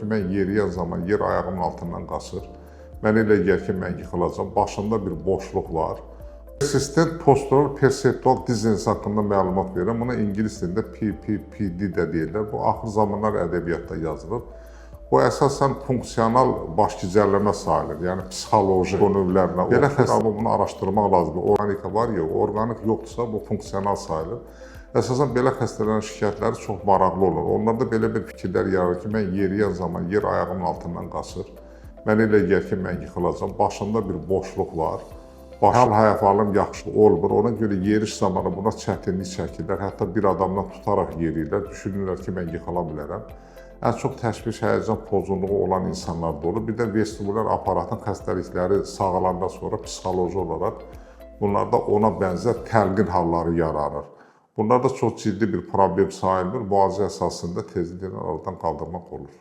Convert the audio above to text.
Ki, mən yeriyən zaman yer ayağımın altından qaçır. Mənə elə gəlir ki, mən yıxılacam. Başımda bir boşluq var. Persistent postural perseptual dizziness haqqında məlumat verirəm. Buna ingilis dilində PPPD də deyirlər. Bu axır zamanlar ədəbiyyatda yazılır. Bu əsasən funksional baş gicəlləmə sayılır. Yəni psixoloji növlərinə. Belə xəstəlik, bunu araşdırmaq lazımdır. Orqanika var, yox. Orqanik yoxdursa, bu funksional sayılır. Əsasən belə xəstələrin şikayətləri çox maraqlı olur. Onlarda belə bir fikirlər yaranır ki, mən yeriyən zaman yer ayağımın altından qaçır. Mənə elə gəlir ki, mən yıxılacam. Başımda bir boşluq var. Hal-əhvalım yaxşı olmur. Ona görə yeriş zamanı buna çətinlik çəkirlər. Hətta bir adamdan tutaraq yeriyirlər. Düşünürlər ki, mən yıxıla bilərəm. Ən çox təşviş, həyəcan pozğunluğu olan insanlarda olur. Bir də vestibulyar aparatın xəstəlikləri sağalandan sonra psixoloji olaraq bunlarda ona bənzər təlqin halları yaranır. Bunlar da çox ciddi bir problem sayılmır. Müalicə əsasında tezliklə aradan qaldırmaq olur.